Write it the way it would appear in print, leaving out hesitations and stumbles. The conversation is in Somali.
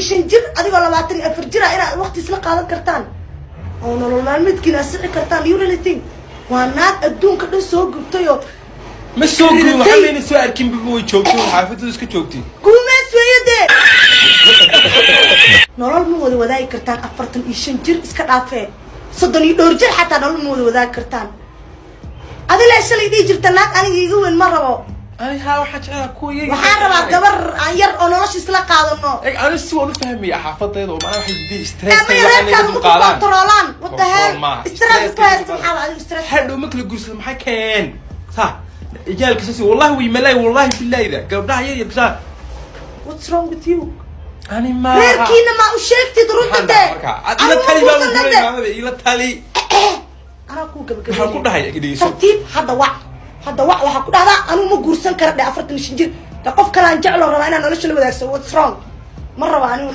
45 jir, adigoo 24 jira, inaad waqti isla qaadan kartaan oo nolol maalmeedkiina asici kartaan? You really think? Waa naag adduunka dhan soo gubtay oo Ma soo gubin. Ridatay. Waxa mayna soo arkin biba, way joogtay, xaafadooda iska joogtay. Guumees weeye dee. Nolol ma wada wadaagi kartaan. 45 jir iska dhaafee, soddon iyo dhowr jir xataa nolol ma wada wadaagi kartaan. Adilaa shalay dhihi jirta, "Naag aniga iga weyn ma rabo." Ani haa, waxaan jeclaa kuwa iyaga. Waxaan rabaa gabar aan yar oo nolosha isla qaadano. Eg, ani si waan u fahmaya xaafadayda oo macnaha waxay diiday stress. Ama reerkaaga ma ku controlaan? What the hell? Control maaha. Stress ku Stress haysta maxaa adigu stress? Hadhow ma kala guursado, maxaa keen sa ciyaalka sasi? Wallahi way malay, wallahi billayda gabdhaha yar yar saa. What's wrong with you? Ani ma Reerkiina ma u sheegtid runta dee? Marka ad ila tali baa lagu leeyahay, ila tali. Anaa kuu gabagabay. Maxaan ku dhahay? Dhegeyso. Tartiib, hadda wac, hadda wac. Waxaa ku dhahdaa, "Anigu ma guursan kara," dhe, 45 jir de. Qof kalaan jecloo rabaa inaan nolosha la wadaagso. What's wrong? Ma rabo anigu.